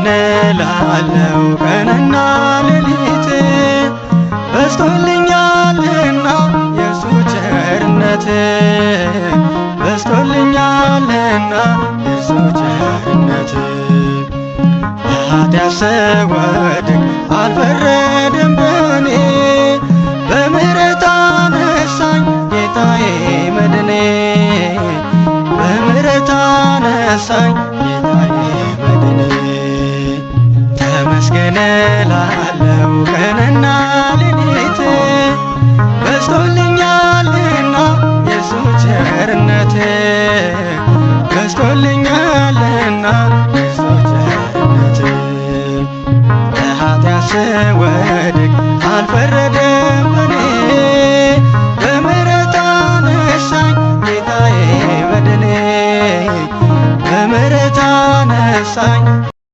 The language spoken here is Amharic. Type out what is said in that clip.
ተመስገን እላለሁ ቀንና ሌሊት፣ በዝቶልኛልና የእርሱ ቸርነት፣ በዝቶልኛልና የእርሱ ቸርነት። በኃጢአት ስወድቅ አልፈረደም በእኔ፣ በምሕረት አነሳኝ ጌታዬ መድኔ፣ በምሕረት አነሳኝ ጌታዬ መድኔ። ተመስገን እላለሁ ቀንና ሌሊት፣ በዝቶልኛልና የእርሱ ቸርነት፣ በዝቶልኛልና